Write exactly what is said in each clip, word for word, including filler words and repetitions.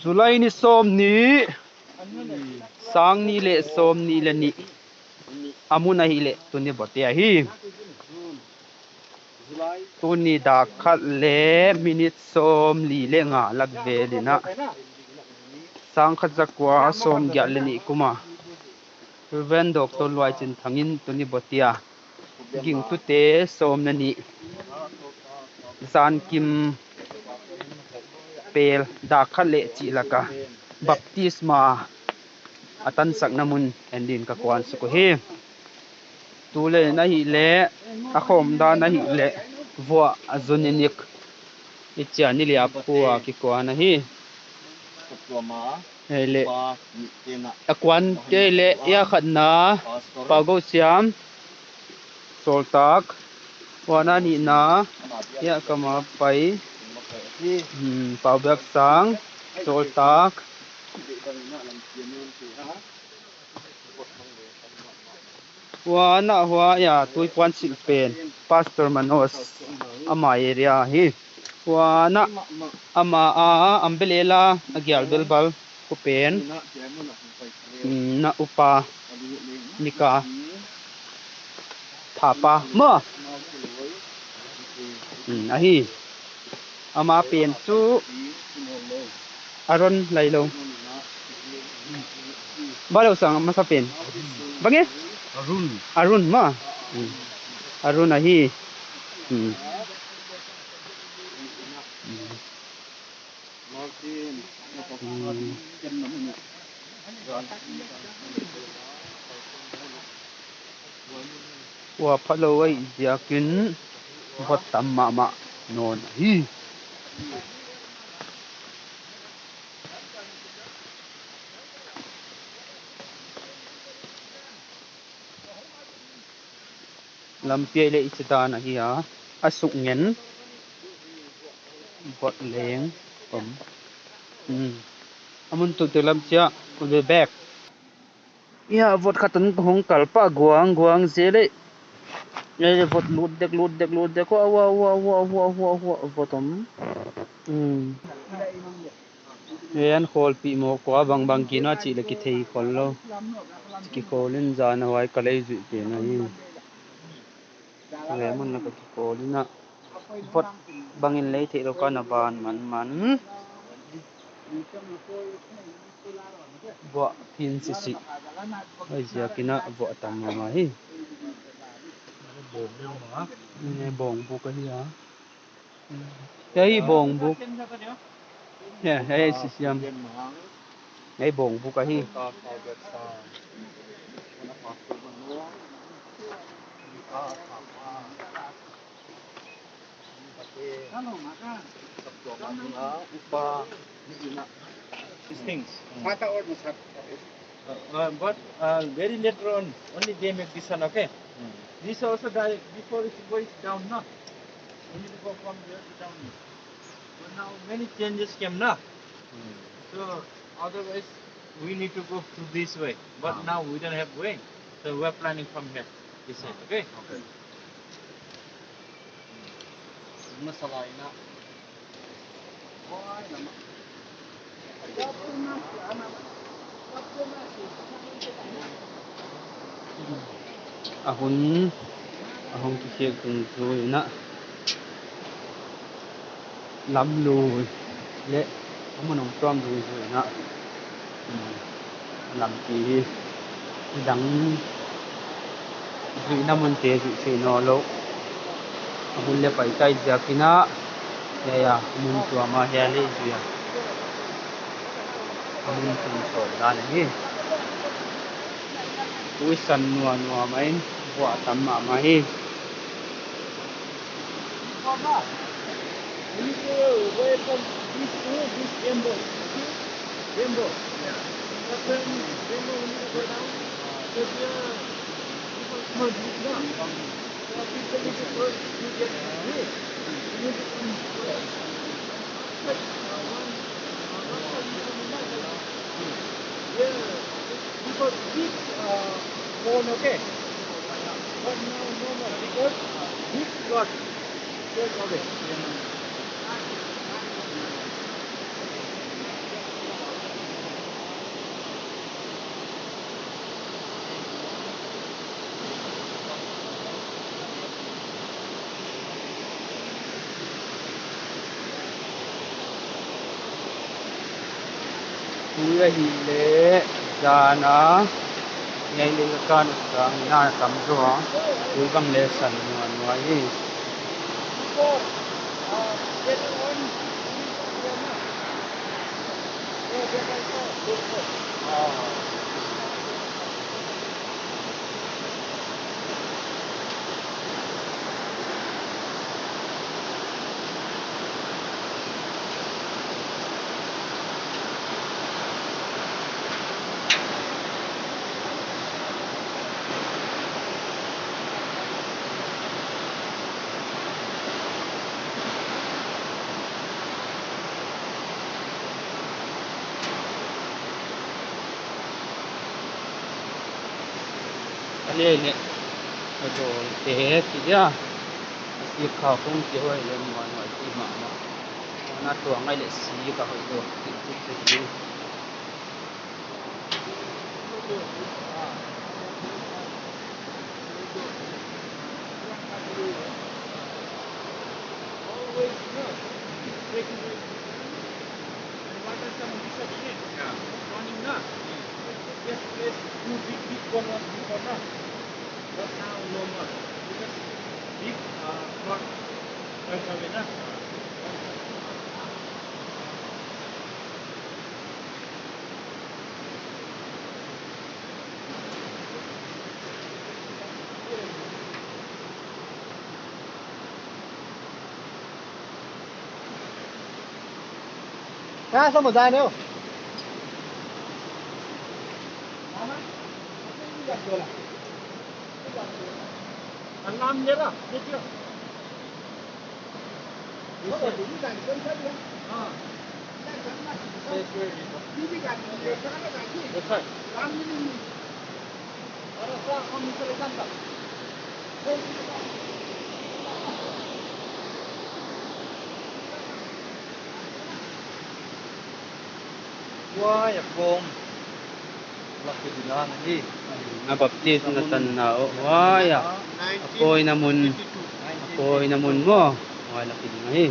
July ni sawmnih, sang nih leh sawmnih leh nih. A mun ahihleh tuni Bote ahi. Tuni dak khat leh minute sawmli leh nga lak vel in a, sangkhat zakua sawmgiat leh nih kum a Reverend Doctor Luaichinthang in tuni Bote a gingtute sawm leh nih, zankim pel dak khat leh chih lak a baptisma a tansakna mun en din ka kuan suk uhi. Tuleh na hihleh, a khawm dan na hihleh, vuah a zun i nik, i chia ni liap khua kikuan ahi. Ei leh, a kuante leh, a khatna, Pau Gou Siam, Sawltak, huan a nihna, a kama pai, hmm, Pau Biak Sang, Sawltak. Huan a hua, ya, tui puan silh pen, Pastor Manoj, ama area hi. Huan a, ama a, Umbrella, a gial bel bal, khu pen. Hmm, na upa, Nika, Thapa, maw. Hmm, ahi. Ama pen chu Aaron Lailou. Bang lou sang masa pen. Bang e? Arun. Arun maw. Hmm. Arun ahi. Hmm. Hmm. Hmm. Ua phalou ahih ziakin vot tam mahmah nawn ahi. Lampi ah leh i chidan ahi a, a suk ngen. Vot leng om. Hmm. A mun tute lam chia, we'll be back. Ia, vot khat tun hong kal pah guang guang zel e. Ei leh vot lut dek, lut dek, lut dek. Hua, hua, hua, vot om. Hmm. Ei an khawlpih maw, kua bangbang kina chih leh kithei khollou. Kikhawlin zan a huai ka lei zuih pen ahi. Ei mun lak ah kikhawlin a, vot bangin lei theilou ka na ban man man. Buah pin sisi. Huaiziakin a buah tam mahmah hi. Bawng buk ahi a. Hiai bawng buk. Hiai, hiai sisiam. Hiai bawng buk ahi. These things. Uh, uh, but, uh, very later on, only they make this one, okay? Hmm. This also direct, before it goes down, no? We need to go from there to down here. But now many changes came, no? Hmm. So, otherwise, we need to go through this way. But now we don't have way. So, we're planning from here, this side, okay? Okay. A hun, a hun kikhiak dungzui in a, lamlui leh a mun hong tuam dungzui in a, lampi hi dang zuihna munte zuih theih nawnlou. A hun leh pai tai ziakin a, hiai a mun tuam a hiai leh zui a, a mun tung sawt dan ahi. Tui san nuamnuam in buah tam mahmah hi. Because big, uh, phone, okay? But now, no, no, because big lot. Yes, okay. Tui ahihleh zan a, ngai le ka kan sang na tam zaw a, tui bang le san nuam nuam hi. A leh leh, a dawl te ti dia. A sik kha kong ti hoih leh nuam nuam ti mahmah. Na tuang ngai leh sik a hoih zaw ti ti ti. Always, you know, taking it. And what are some of these things? Yeah. Morning, na? Yes, yes, two big, big one was before, na? But now, no more. Because big, uh, flood went away, na? Kha sa mo zan o. Alarm dela, dekhiye. Huai a kawm. Laki ding a hi. A baptisma tanna uh, huai a. A pawina mun, a pawina mun maw. Huai laki ding a hi.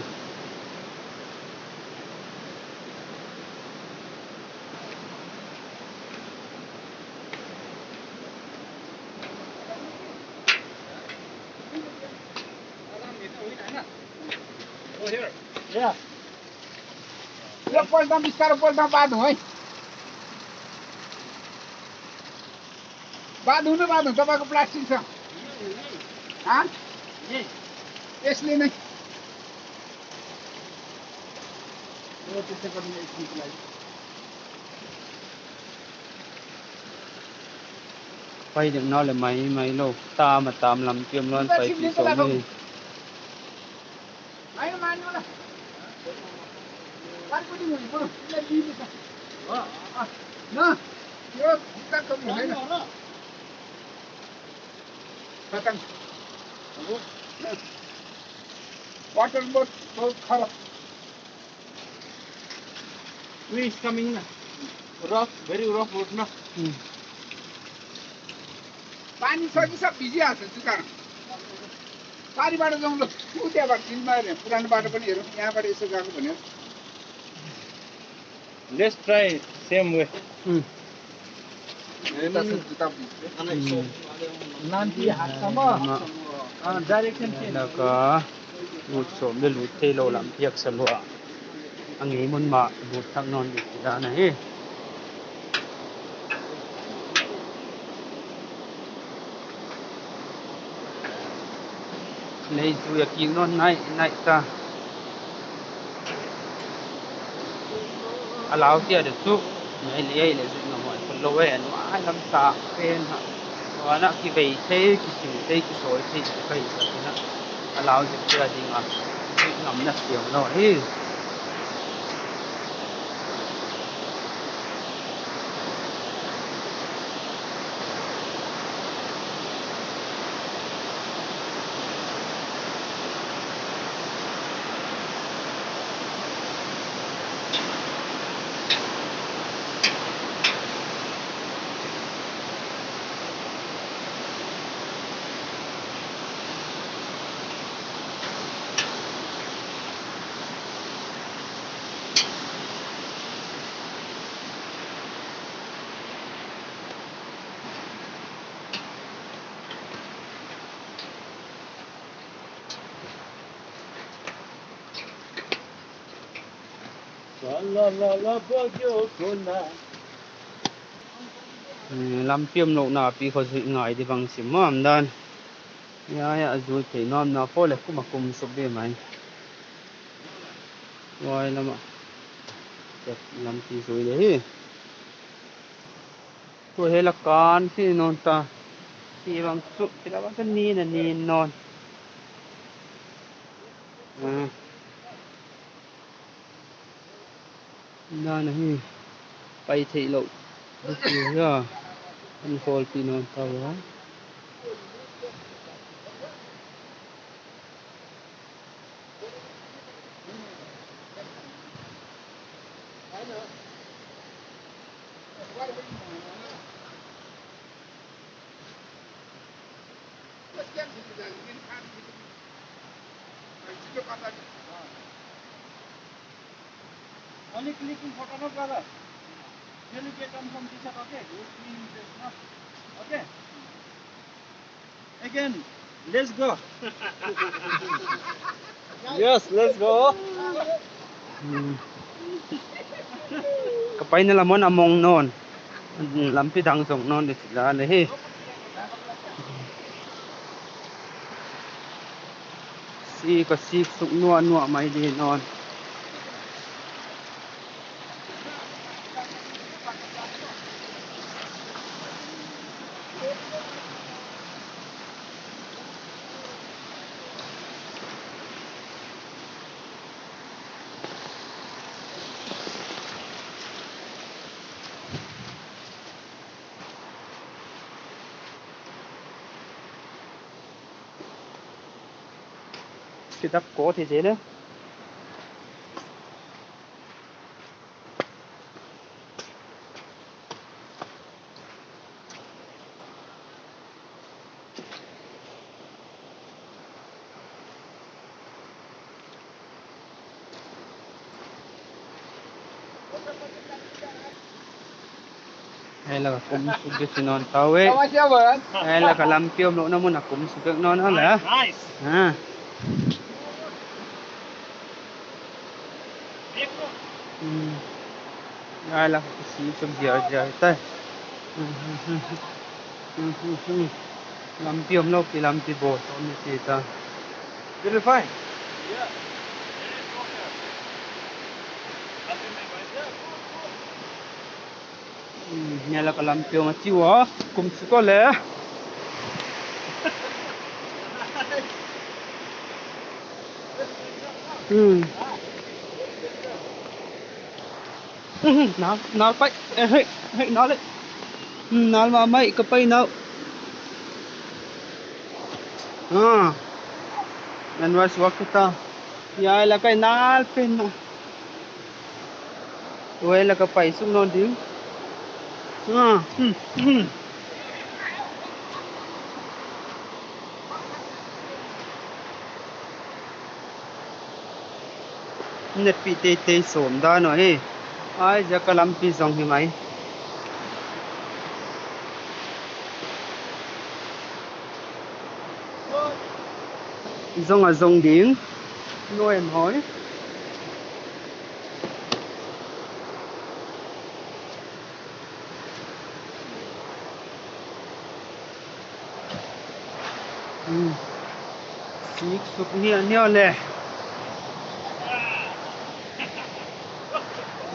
Oh, here. Yeah. Ia, pol dam, biskar pol dam, badu, eh. Badu na, badu, tobacco plastic sa. Ha? Yes. Yes, le nahi. Pai ding na le mai, mai lou. Tam a tam lam kiam lou, pai pi sawm ni. Water बहुत, बहुत खराब। Wind is coming na. Rough, very rough road na. Hmm. पानी छ कि सब भिजिहाल्छ जुत्ता। पानीबाट जाउँ ल। उ त्यहाँबाट तिन माइल, पुरानो बाटो पनि हेरौँ, यहाँबाट यसो गएको भनेर। Let's try same way. Hmm. जुत्ता छ, जुत्ता भिज्छ। Hmm. Nanti hakama. Ah, direction change. Laka, ut sawm le lut theilou lam piak sa lua. A ngei mun mah lut thak nawn ding dan ahi. Lei chu a kik nawn naih naih ta. A lau tia de chu. Ngai lei ai le zui ngam huai khol lou e, a nuai lam sa pen ha. Huan a kivei thei, kisim thei, kisawi thei, kikai sa tina. A lau zek tia ding a. Zui ngam na siam lou hi. Eh, lampi omlouhna pi kho zui ngai di bang sim mawk dan. Hiai a zui theih nuam na pawh leh kum a kum suk di mai. Huai lam ah lampi zui leh hi. Tua hiai lak ah kan si nawn ta. Si bang suk, si la bang kan ni na ni nawn. Ah. Na na hi. Pai theih lou. Bukil ya. An khawl pi nawn ta ua. Only clicking photo, no, brother. Then you get on from this side, okay? You clean this, no? Okay? Again, let's go. Yes, let's go. Hmm. Ka paina lam ah a mong nawn. Lampi dang zong nawn di sila leh hi. Si ka sik suk nuah nuah mai di nawn. Kidap ko thei zel e. Hiai lak a kum suk di si nawn ta uh e. Hiai lak a lampi omlouhna mun a kum suk di nawn a la. Nice. Ha. Hmm. Hiai lak a si suk ziahziah ta. Hmm, hmm, hmm. Hmm, hmm, hmm. Lampi omlou pi, lampi bawl sawm ni si ta. Beautiful. Hmm, hiai lak a lampi om a chi ua, kum suk a le. Hmm. Mhm, nal, nal pai. Eh, hei, hei, nal e. Hmm, nal mahmah e, ka pai nau. Ah. Nan wa suak ta. Hiai lak ah nal pen na. Huai lak ah pai suk nawn ding. Ah, hmm, hmm. Netpih teitei sawm dan uh hi. Huaiziak a lampi zong hi mai. Zong a zong ding. Nuam hoi. Hmm. Sik suk niauh niauh le.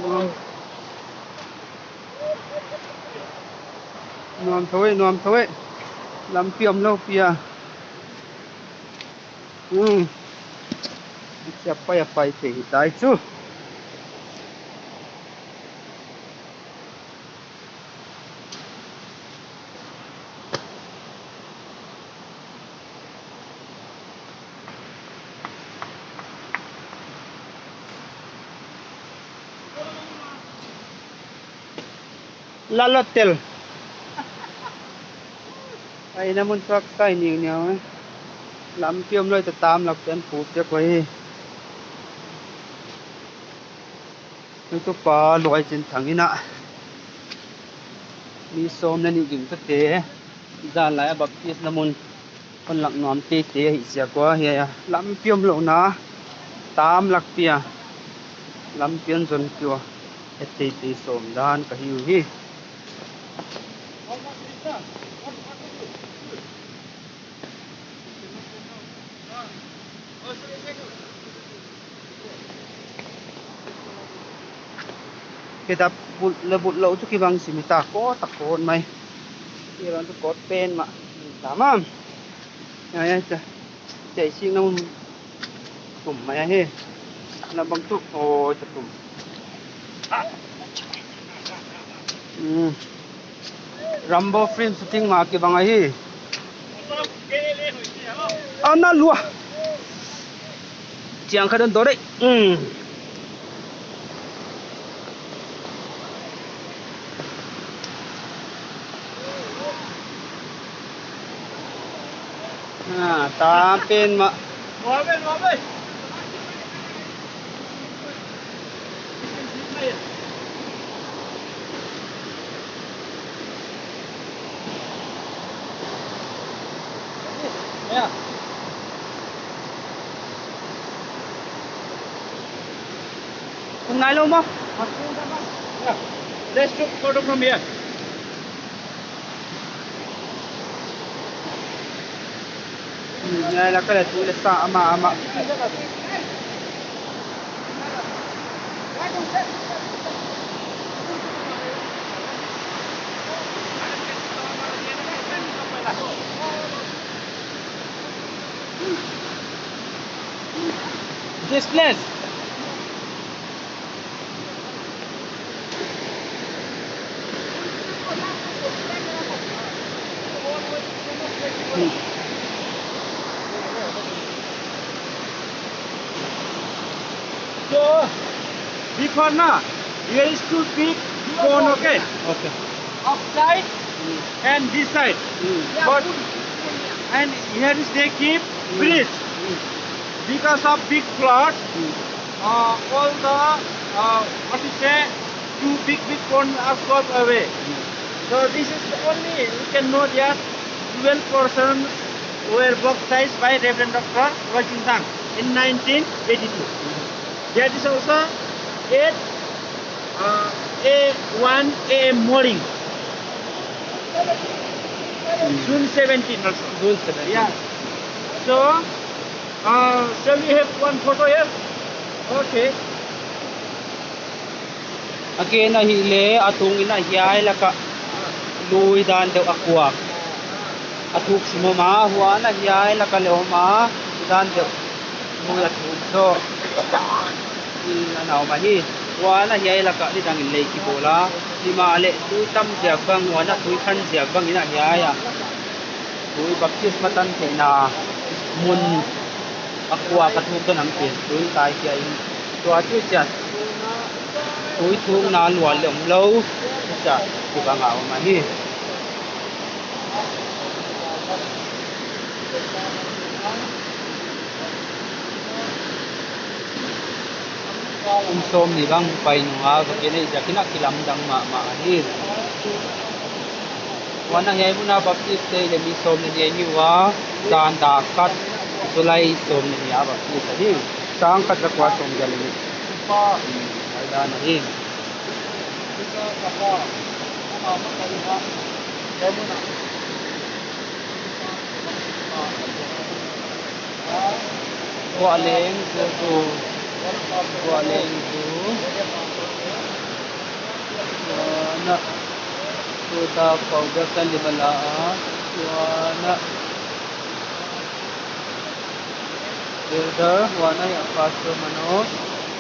Nuam. Nuam thou e, nuam thou e. Lampi omlou pi a. Hmm. Siap pai a pai thei hi tai chu. Lalotel. Ai, na mun tuak sai niauh niauh e. Lampi omlou ta tam lak pen pu pek uai. Nutupa Luaichinthang in a mi sawm leh nih ding tute, zan lai a baptisma mun hon lak nuam teitei ahih ziak ua hiai a lampi omlouhna tam lak pi a. Lampi a zon kei ua, et teitei sawm dan ka hi uhi. Kei ta bulh leh bulh lou chu kibang sim ta, kawt ta kawt mai. Kei ran chu kawt pen mah ta mah. Ya, ya, cha. Cha, i sik na mun tum mai ahi. Na bang tu, oi, ta tum. Hmm. Rambo film shooting mah kibang ahi. Ana lua. Chiang khat an dor e. Hmm. Ah, tam pen mah. Kong nai lou maw. Yeah. Let's shoot photo from here. Hmm, ya, la kala tu le sa ama, ama. This place. So, before na, here is two big pond, okay? Okay. Upside and this side. Mm. But, and here is they keep bridge. Mm. Because of big flood, mm, uh, all the, uh, what you say, two big, big ponds are swept away. Mm. So this is the only, we can know that twelve persons were baptized by Reverend Doctor Roy Ching Thang in nineteen eighty-two. That is also at, uh, a one A M morning. June seventeen also. June seventeen. Yeah. So, uh, shall we have one photo here? Okay. A ken ahihleh, a tung in a hiai laka lui dan deuh a kuak. A thuk sim om a, huan a hiai laka leh om a, dan deuh. Lui a thuk deuh. I a na om ahi. Huan a hiai laka nidang in lei kibawl a. Himahleh tui tam ziak bang, huan a tui khan ziak bang in a hiai a. Tui baptisma tan theihna mun a kuak a thuk dan ang pen tui tai kia in. Tua chu chia tui thukna lual leh om lou, chia kibang a om ahi. Kum sawmnih bang pai nung a, va kei nei ziak in a kilamdang mahmah ahi. Huan a hiai mun a baptist te leh mi sawmlehnih ahi ua, dan dak khat, July sawmlehnih a baptist ahi. Sangkhat zakua sawmgiat leh nih. Hmm, hiai dan ahi. Gualeng zu, Gualeng zu. Huan a, tuta Father San Limala a, huan a, Elder, huan a hiai Pastor Mano,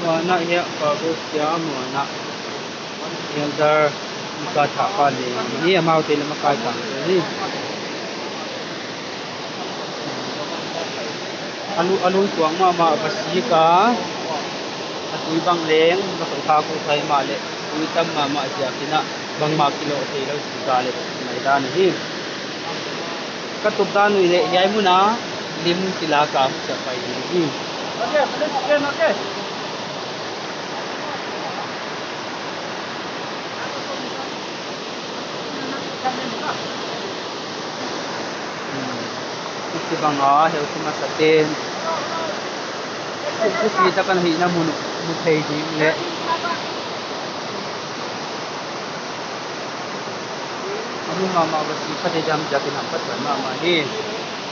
huan a hiai Father Siam, huan a Elder Mika Thapa leh, ni amau te lama kai tang te ni. A lu, a lui tuak mahmah va sik a, a tui bang leng, va sawh kha ku thei mahleh, tui tam mahmah ziak in a, bangmah kilawh theilou sik a leh, nai dan ahi. Ka tup dan uh leh, hiai mun a lim kilak a, huchia pai ding hi. Hmm. Hichibang a, heutu masate'n. Thupi tak a hihna mun uh. Mu thei ding leh. A mu mahmah va si kha te jam ja te nam pat mahmah hi.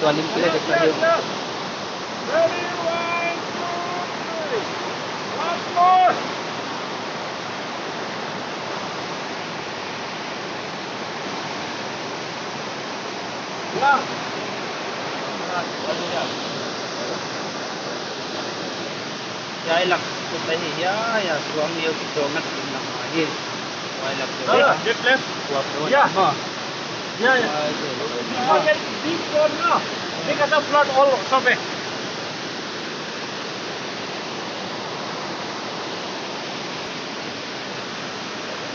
Tua lim kile de ka hi. Ready, one, two, three. Once more. Hiai lak kut ahi, hiai, hiai, tuam lio ki tuam nak tum nak mai hi. Hiai lak tu. Ah, left, left. Tuam tu. Yeah. Ma. Yeah, yeah. Hiai tu. Oh, that is big problem, no? Because of flood all somewhere.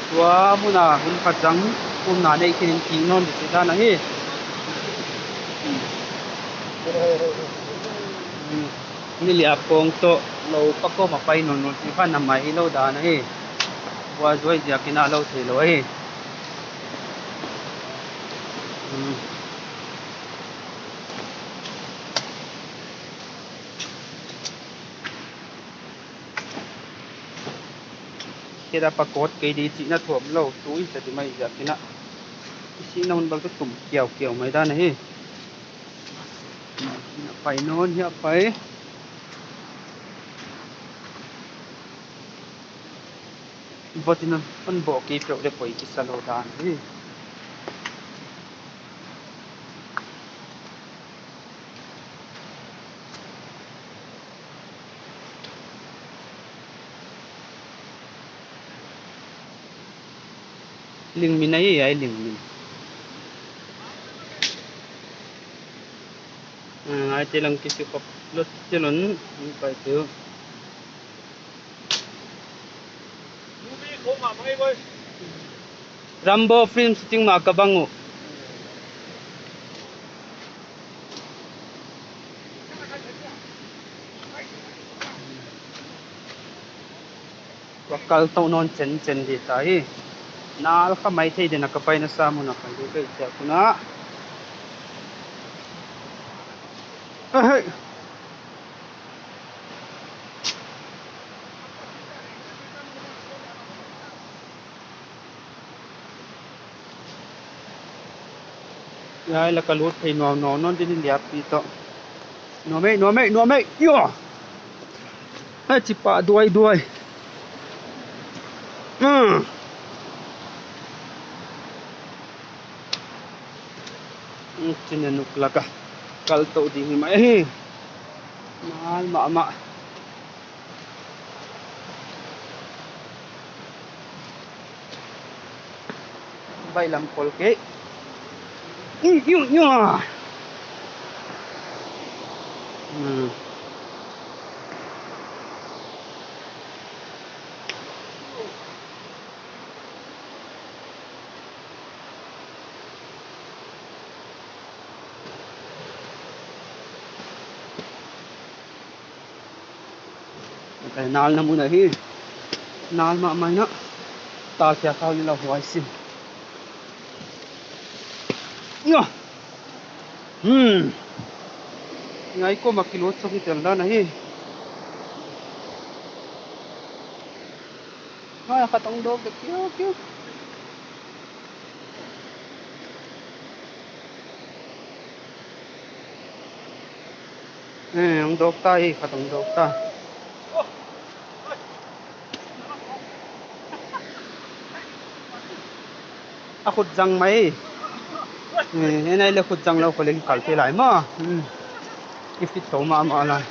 Tua mun a hun khat zang umna neih khin in kik nawn di chih dan ahi. Ni liap kong toh lou pa kawm a pai nawn nawn chih kha na mai hilou dan ahi. Bua zuai ziak in a lou theilou ahi. Khe da pakot kei di chihna thuam lou, tui sa di mai ziak in a. I sihna hun bang tu tum kiau kiau mai dan ahi. Hiah pai nawn, hiah pai. Vot in hon bawh kei peuh leh poi kisa lou dan ahi. Lingmin ahi, hiai Lingmin. Ah, hiai te lang kisi khop lou chelon, ni pai teu. Rambo film shooting mah ka bang uh. Tua kal tou nawn chen chen di ta hi. Nal kha mai thei di na ka paina sa mun a kal di ka i tia kuna. Ahei. Hiai lak a lut phei nuam nuam nawn di ni liap pi toh. Nuam ei, nuam ei, nuam ei. Yo. Hai chi pa duai duai. Hmm. Hmm, chin a nuk lak a kal tou ding hi mai hi. Mal mahmah. Bailam kol kei. Ui, ui, ui. Hmm. Ka nalna mun ahi. Nal mahmah in a. Ta kia kau ni la huai sin. Yo. Hmm. Ngai ko ma kilo chok i tel dan ahi. Ngai khat hong dawk de kiu kiu. Eh, hong dawk ta hi, khat hong dawk ta. A khut zang mai. Eh, en ai le khut zang lou kho leng kal te lai maw. Hmm. I fit to mahmah lai.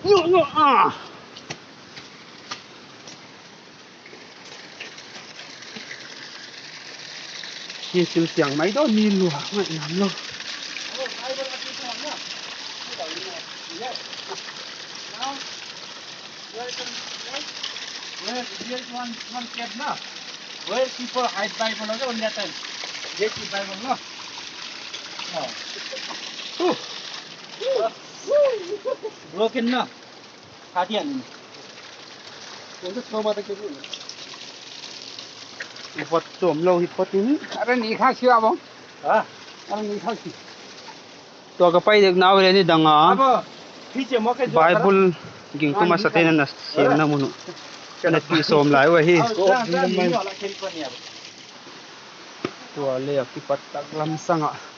Nyo, nyo, ah. Ni sil siang mai do ni lua ngai nam lo. Where, here is one, one cave, no? Where people hide Bible, okay, on that time. They keep Bible, no? Oh. Broken, no? Kha dia ni. Kung tu soma ta ke ni. Vot tuam lou hi phot ni. Are ni kha sia bo. Ha? Are ni kha si. Tua ka pai dek nau le ni dang a. Abo. Bible gingtu masate'n a na siamna mun uh. Ka na tui sawm lai uh ahi. Tua leh a kipat taklam sang a.